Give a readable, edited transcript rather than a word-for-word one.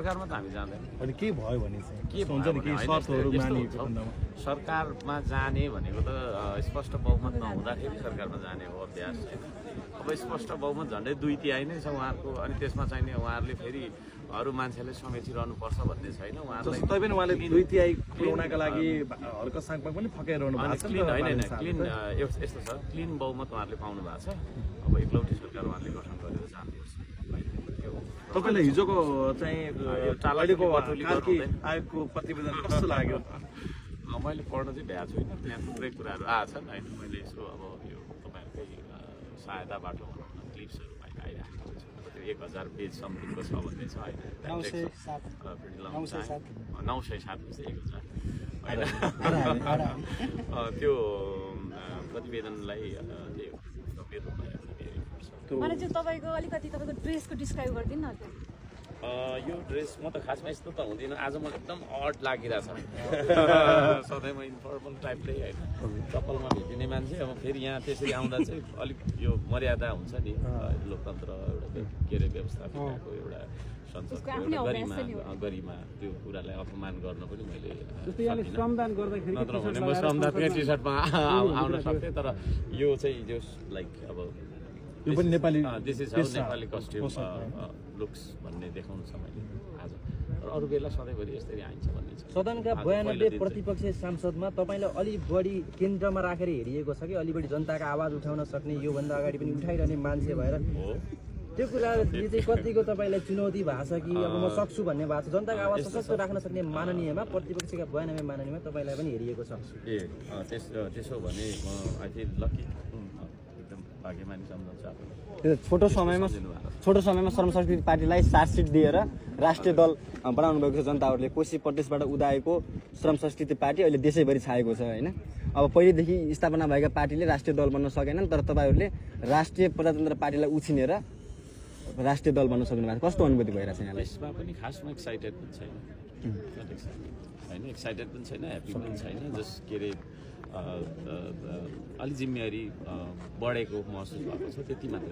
सरकारमा त हामी जाँदैनौँ। अनि के भयो भने चाहिँ के हुन्छ नि, सरकारमा जाने भनेको त स्पष्ट बहुमत नहुँदाखेरि सरकारमा जाने हो अभ्यास छैन। अब स्पष्ट बहुमत झन्डै 2/3 नै छ उहाँहरूको, अनि त्यसमा चाहिँ उहाँहरूले फेरि अरू मान्छेले समेटिरहनुपर्छ भन्ने छैन उहाँहरूलाई। जस्तै पनि उहाँले 2/3 पुर्याउनका लागि हल्का साङपाङ पनि फकाइरहनु भएको छ। क्लिन होइन, क्लिन यस्तो छ, क्लिन बहुमत उहाँहरूले पाउनु भएको छ। अब एकलौटी सरकार उहाँहरूले गठन गरेर जानुपर्छ। तपाईँलाई हिजोको चाहिँ अहिलेको कार्की आयोगको प्रतिवेदन कस्तो लाग्यो? मैले पढ्न चाहिँ भ्याएको छुइनँ, त्यहाँ थुप्रै कुराहरू आएछन् होइन। मैले यसो अब यो तपाईँहरूकै सहायताबाट क्लिप्सहरू मैले आइराखेको छु। त्यो 1000 पेज समथिङको छ भन्ने छ होइन। 907 1000 होइन। त्यो प्रतिवेदनलाई गम्भीर रूपमा मलाई चाहिँ तपाईँको अलिकति तपाईँको ड्रेसको डिस्क्राइब गरिदिनु न। यो ड्रेस म त खासमा यस्तो त हुँदिनँ, आज मलाई एकदम अड लागिरहेछ। सधैँ म इन्फर्मल टाइपले होइन, चप्पलमा भेटिने मान्छे। अब फेरि यहाँ त्यसरी आउँदा चाहिँ अलिक यो मर्यादा हुन्छ नि, लोकतन्त्र एउटा के अरे व्यवस्थापिकाको एउटा संसदको एउटा गरिमा त्यो कुरालाई अपमान गर्न पनि मैले श्रमदान गर्दाखेरि नत्र भने म श्रमदानकै टी सर्टमा आउन सक्थेँ। तर यो चाहिँ जो लाइक अब यो पनि Nepali this is how Nepali costume looks भन्ने देखाउनु छ मैले आज। तर अरू बेला सधैँभरि यसरी आइन्छ भन्ने छ। सदनका 92 प्रतिपक्षीय सांसदमा तपाईँलाई अलि बढी केन्द्रमा राखेर हेरिएको छ कि अलि बढी जनताको आवाज उठाउन सक्ने, योभन्दा अगाडि पनि उठाइरहने मान्छे भएर त्यो कुराले चाहिँ कतिको तपाईँलाई चुनौती भएको छ कि अब म सक्छु भन्ने भएको छ? जनताको आवाज सशक्त राख्न सक्ने माननीयमा प्रतिपक्षका 92 माननीयमा तपाईँलाई पनि हेरिएको छ। त्यसो भने म आई फिल लकी, एकदम भाग्यमानी सम्झन्छ आफूलाई। छोटो समयमा श्रम संस्कृति पार्टीलाई चार्जसिट दिएर राष्ट्रिय दल बनाउनु भएको छ जनताहरूले। कोशी प्रदेशबाट उदाएको श्रम संस्कृति पार्टी अहिले देशैभरि छाएको छ होइन। अब पहिलेदेखि स्थापना भएका पार्टीले राष्ट्रिय दल बन्न सकेनन्, तर तपाईँहरूले राष्ट्रिय प्रजातन्त्र पार्टीलाई उछिनेर राष्ट्रिय दल बन्न सक्नु भएको छ। कस्तो अनुभूति भइरहेछ यहाँलाई? यसमा पनि खासमा एक्साइटेड पनि छैन होइन, एक्साइटेड पनि छैन, ह्याप्पी पनि छैन। जस्ट के अरे अलि जिम्मेवारी बढेको महसुस भएको छ, त्यति मात्रै।